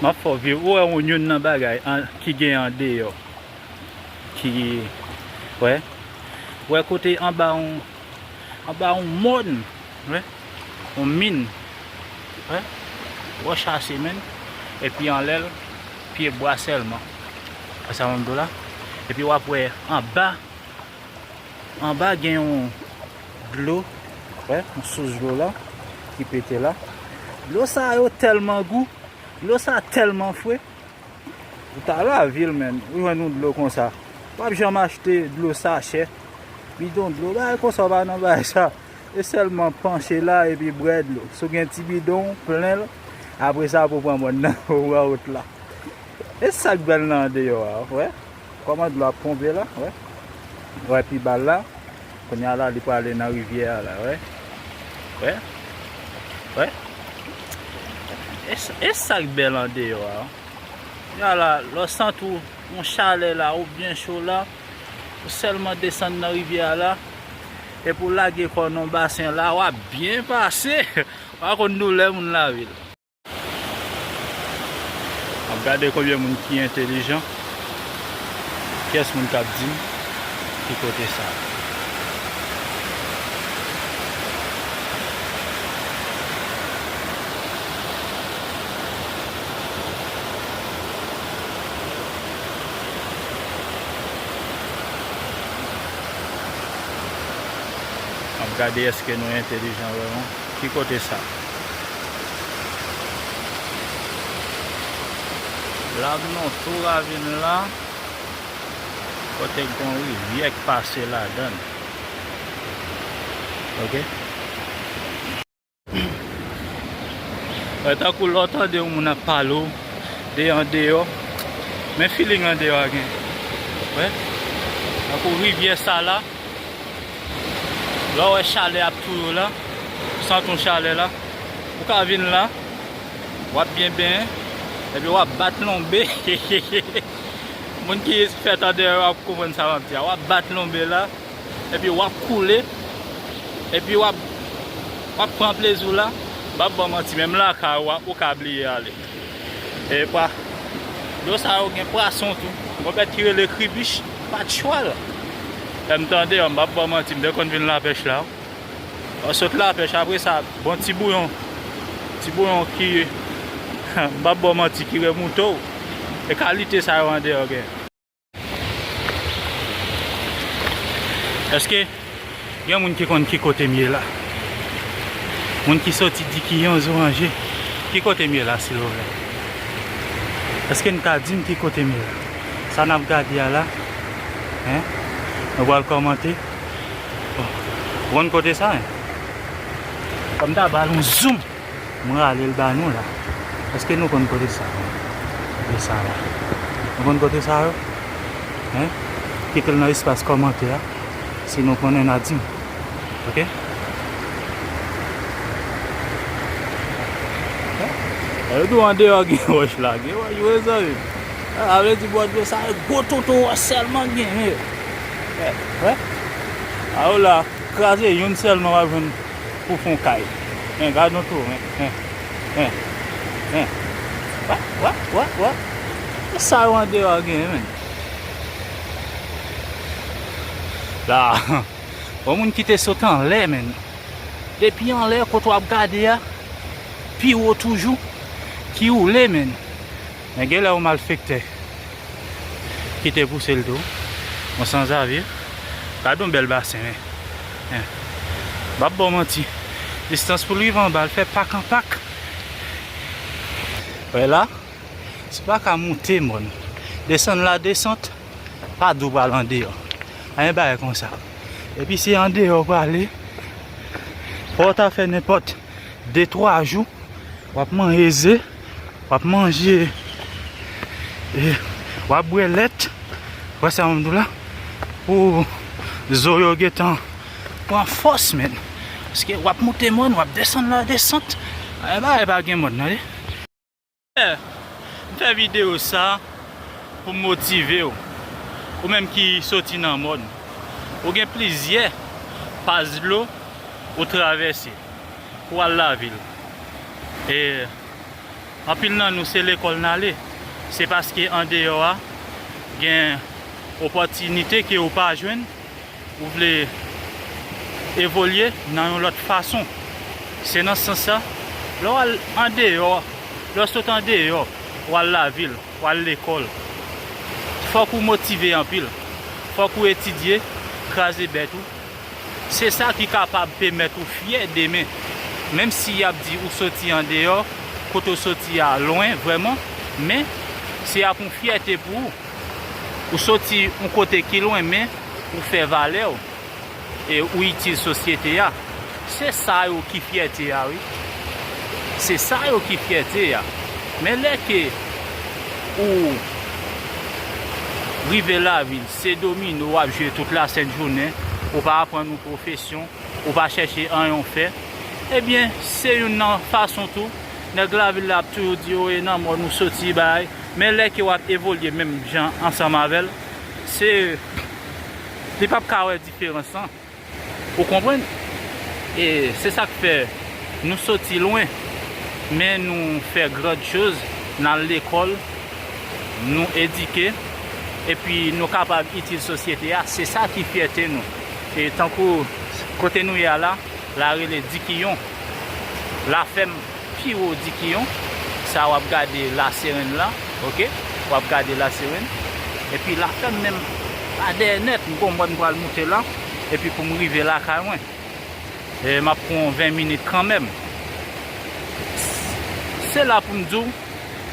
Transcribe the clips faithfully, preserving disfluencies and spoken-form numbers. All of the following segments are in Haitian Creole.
M ap fè w viv. Ou wè yon, youn nan bagay an, ki gen andeyò. Ki, wè. Wè kote anba yon, anba yon mòn, wè. Yon min. Wè. Wòch ase, menn. Epi anlè l, pye bwa sèlman. Wè sa m ap di w la. Epi w ap wè anba, anba gen yon dlo. Wè, yon sous dlo la, ki pete la. Dlo sa yo tèlman gou. Dlo sa tèlman fre. Ou ta lavil, menn, ou jwenn yon dlo konsa. W ap janm achte dlo sachè. Bidon dlo, bagay konsa, w pa nan bagay sa. E sèlman panche la epi bwè dlo. Si w gen ti bidon w, plen l. Apre sa, pou pran mòn nan, ou pran wout la. E sa k bèl nan andeyò a, wè. Kòman dlo ap ponpe la, wè. Wè, pi ba l la. Kounye a la, li prale nan rivyè a la, wè. Wè. Wè. E s-, e sa k bèl andeyò a. Kounye a la, lè w santi w yon chalè la, ou byen cho la, ou sèlman desann nan rivyè a la, epi w lage kò w nan basen la, w ap byen pase. W a konn doulè moun lavil. M ap gade konbyen moun ki entelijan. Kiyès moun k ap di m ki kote sa? M ap gade èske nou entelijan vrèman. Ki kote sa? La m nan tou ravin la, kote gon rivyè k pase ladan l. Oke? Wè, tankou lè w tande yon moun ap pale w de andeyò, men feeling andeyò a gen. Wè? Tankou rivyè sa la, lè w wè chalè ap touye w la, ou santi yon chalè la, ou ka vin la, w ap byen benyen, epi w ap bat lonbe. Moun ki fèt andeyò yo ap konprann sa m ap di a. W ap bat lonbe la, epi w ap koule, epi w ap, w ap pran plezi w la. M p ap ba w manti, menm lakay ou a, ou ka bliye ale. E pa, dlo sa yo gen pwason tou. Gon bèt ki rele kribich, pa t chwal. Lè m tande yo, m p ap ba w manti, m te konn vin lapèch la. Mwen sot lapèch, apre sa, bon ti bouyon. Ti bouyon ki, m p ap ba w manti, ki remoute w. E kalite sa yo andeyò gen. Èske gen moun ki konn ki kote m ye la? Moun ki soti di ki yon zoranje, ki kote m ye la, silvouplè? Èske n ka di m ki kote m ye la? Sa n ap gade a la, en? Nou pral kòmante. Bon, ou konn kote sa, en? Kòm ta ba l yon zoom. Mwen rale l ba nou la. Èske nou konn kote sa? Kote sa la. Nou konn kote sa yo? Hein? Kite l nan espas kòmantè a. Si nou konnen, n a di m. Oke? Lè yo di w andeyò gen wòch la, gen wòch vre, zanmi. Sa vle di bò dlo sa yo gwo tonton wòch sèlman gen, men. Wè, wè. A yo la, kraze youn sèlman w ap jwenn pou fon kay. Men gad yon tou, men, men, men, men. Wè, wè, wè, wè. Sa yo andeyò gen, men. La, yon moun ki te sot anlè, men. Depi anlè, kote w ap gade a, pi wo toujou, ki woule, men. Men gen lè yon malfektè ki te pouse l tou. Yon sanzave. Gade yon bèl basen, men. Hen. M p ap ba w manti. Distans pou l rive anba, l fè pak an pak. Wè la. Si w pa ka moute mòn, desann la desant, pa di w pral andeyò. Anyen bagay konsa. Epi se andeyò w prale, fò w ta fè nenpòt de twa jou, w ap manje ze, w ap manje, e, w ap bwè lèt, wè sa m di w la, pou zo yo gentan pran fòs, men. Paske w ap moute mòn, w ap desann la desant, anyen bagay pa gen mòn, tande. M fè videyo sa pou m motive w, ou menm ki soti nan mòn. Ou gen plizyè pas dlo ou travèse pou al lavil. E Anpil nan nou se lekòl n ale. Se paske andeyò a gen opòtinite ke ou pa jwenn, ou vle evolye nan yon lòt fason. Se nan sans sa, lè w al andeyò, lè w sot andeyò, w al lavil, w al lekòl, fòk ou motive anpil. Fòk ou etidye, kraze bèt ou. Se sa ki kapab pèmèt ou fyè demen. Menm si y ap di ou soti andeyò, kote w soti a lwen vrèman, men se ap yon fyète pou ou. Ou soti yon kote ki lwen, men ou fè valè w e ou itil sosyete a. Se sa yo ki fyète a, wi. Se sa yo ki fyète a. Men lè ke ou rive lavil, se domino w ap jwe tout lasent jounen, ou pa aprann yon pwofesyon, ou pa chèche anyen w fè, ebyen, se youn nan fason tou, nèg lavil la ap toujou di, "O, e nan mòn ou soti, bay." Men lè ke w ap evolye menm jan ansanm avè l, se, li p ap ka wè diferans lan. Ou konprann? E se sa k fè nou soti lwen, men nou fè grand chose, n al lekòl, nou edike, epi nou kapab itil sosyete a. Se sa ki fyète nou. E tankou kote nou ye a la, la rele Dikiyon. Lafèm pi wo Dikiyon. Sa w ap gade Laserenn la, oke? W ap gade Laserenn. Epi Lafèm menm, pa dèyè nèt, m gon mòn m pral moute la. Epi pou m rive lakay mwen, e, m ap pran ven minit kanmenm. Se la pou m di w,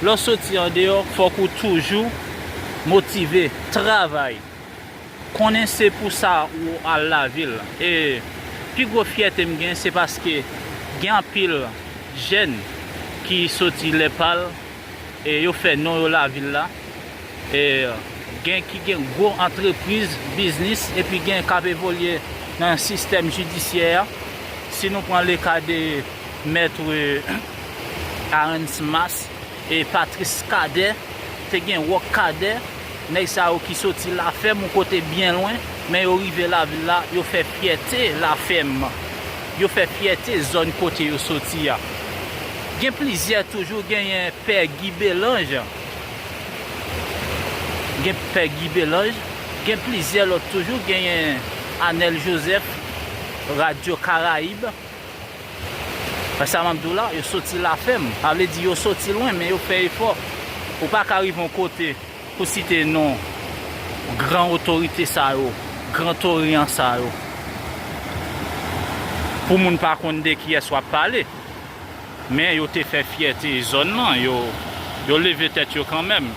lè w soti andeyò, fòk ou toujou motive, travay. Konnen se pou sa ou al lavil. E pi gwo fyète m gen, se paske gen anpil jèn ki soti Lèpal, e yo fè non yo lavil la. E gen ki gen gwo antrepriz, biznis, epi gen k ap evolye nan sistèm jidisyè a. Si nou pran leka de Mèt Arens Mas, e Patris Kadè, te gen Wòk Kadè, nèg sa yo ki soti Lafèm, yon kote byen lwen, men yo rive lavil la, yo fè fyète Lafèm. Yo fè fyète zòn kote yo soti a. Gen plizyè toujou, genyen Pè Guy Belange. Gen Pè Guy Belange, gen plizyè lòt toujou, genyen Anèl Joseph, Radyo Karayib. Sa m ap di w la, yo soti Lafèm. Sa vle di yo soti lwen, men yo fè efò. Ou pa ka rive yon kote, pou site non gran otorite sa yo, gran toryan sa yo, pou moun pa konn de kiyès w ap pale. Men yo te fè fyète zòn nan, yo, yo leve tèt yo kanmenm.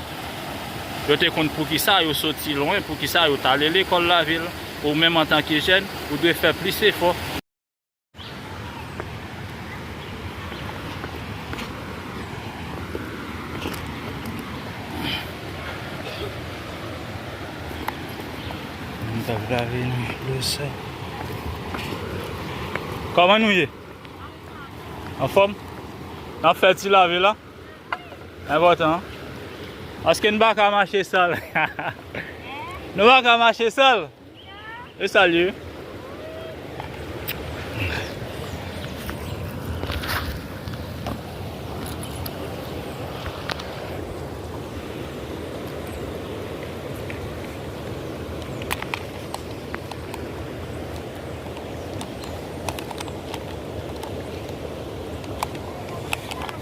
Yo te konn poukisa yo soti lwen, poukisa yo t ale lekòl lavil. Ou menm antanke jèn, ou dwe fè plis efò. M t ap lave nan dlo sa. Kòman nou ye? Anfòm? N ap fè ti lave la? Enpòtan. Paske n pa ka mache sal. Nou pa ka mache sal. E salye.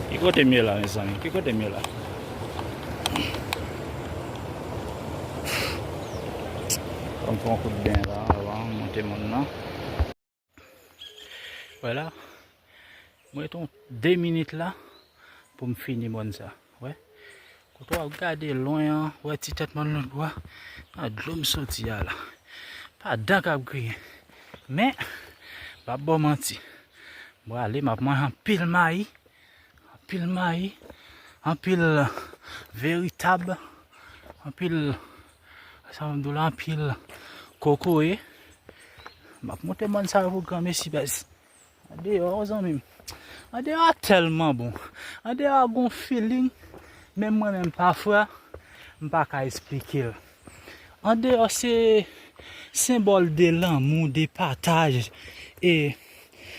Ki kote m ye la, mezanmi? Ki kote m ye la? Fò m fè yon kout ben la, avan m monte mòn nan. Vwala. Mwen ret yon de minit la pou m fini mòn sa. Wè. Kote w ap gade lwen an, wè ti tèt mòn lòt bò a. Nan dlo m soti a la. Pa dan k ap griyen. Men, m p ap ba w manti. M prale, m ap manje anpil mayi. Anpil mayi, anpil veritab, anpil, sa m ap di w la, anpil kokoye. M ap monte mòn sa yo pou granmesi, baz. Andeyò, zanmi m. Andeyò a tèlman bon. Andeyò a gon feeling, menm mwen menm pafwa, m pa ka esplike l. Andeyò se senbòl de lanmou, de pataj. E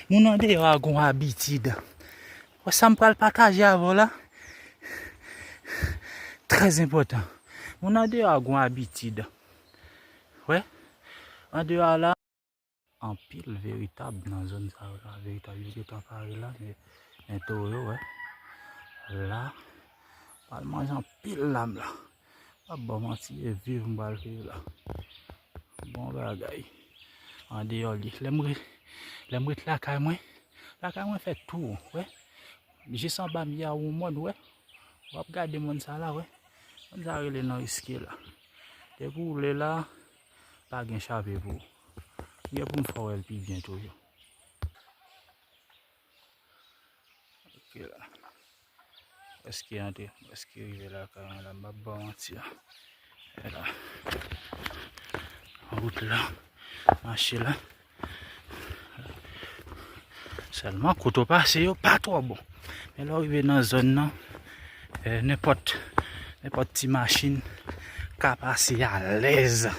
moun andeyò a gon abitid. Wè sa m pral pataje avè w la, trè enpòtan. Moun andeyò a gon abitid. Wè, andeyò a la, anpil veritab nan zòn sa yo la. Veritab yo gentan pare la, men, men towo yo, wè. La, pral manje anpil lam la. Pa ba w manti, e viv m pral viv la. Bon bagay. Andeyò li. Lè m re-, lè m ret lakay mwen, lakay mwen fè tou, wè. Jis anba m, y a yon mòn, wè. W ap gade mòn sa la, wè. Mòn sa rele nan riske la. Depi w le la, pa gen chape pou ou. M gen pou m fè w wè l pi byen toujou. Ok la. Prèske antre, prèske rive lakay mwen la, m p ap ba w manti a. E la. Wout la, mache la. Sèlman, kote w pase yo pa twò bon. Men lè w rive nan zòn nan, eh, nenpòt, nenpòt ti machin ka pase alèz.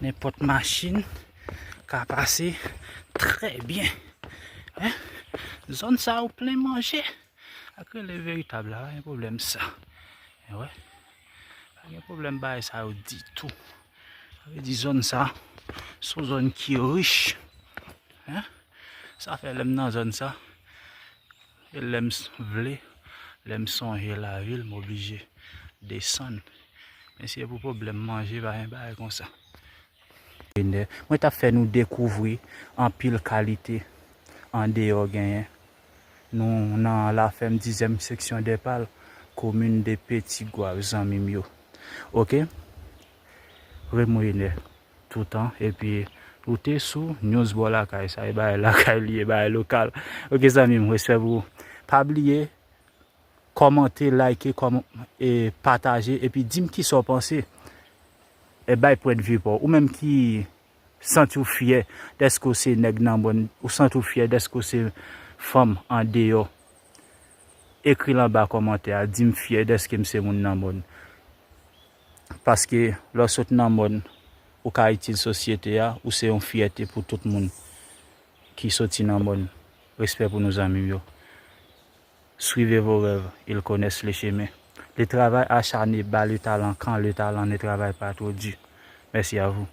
Nenpòt machin ka pase trè byen. Hein? Zòn sa yo plen manje. Ak rele veritab la, pa gen pwoblèm sa. E wè. Pa gen pwoblèm bagay sa yo ditou. Sa vle di zòn sa, se yon zòn ki rich. Hein? Sa fè lè m nan zòn sa, e lè m s-, vle, lè m sonje lavil, m oblije desann. Men si se pou pwoblèm manje, pa gen bagay konsa. Mwen t ap fè nou dekouvri anpil kalite andeyò genyen. Nou nan Lafèm, dizyèm seksyon Dèpal, komin de Petit Goâve, zanmi m yo. Ok? Remoyinè, toutan, epi ou te sou News Bò Lakay, sa e bagay lakay li ye, bagay lokal. Ok, zanmi m, respè pou ou. Pa bliye, kòmante, like, kòm-, e pataje, epi di m kisa w panse. E bay pwennvi pa w. Ou menm ki santi w fyè dèske w se nèg nan mòn, ou santi w fyè dèske w se fanm andeyò, ekri l anba kòmantè a, di m fyè dèske m se moun nan mòn. Paske lè w sot nan mòn, ou ka itil sosyete a, ou se yon fyète pou tout moun ki soti nan mòn. Respè pou nou zanmi m yo. Suivez vos rêves, ils connaissent le chemin. Le travail acharné bat le talent quand le talent ne travaille pas trop dur. Merci à vous.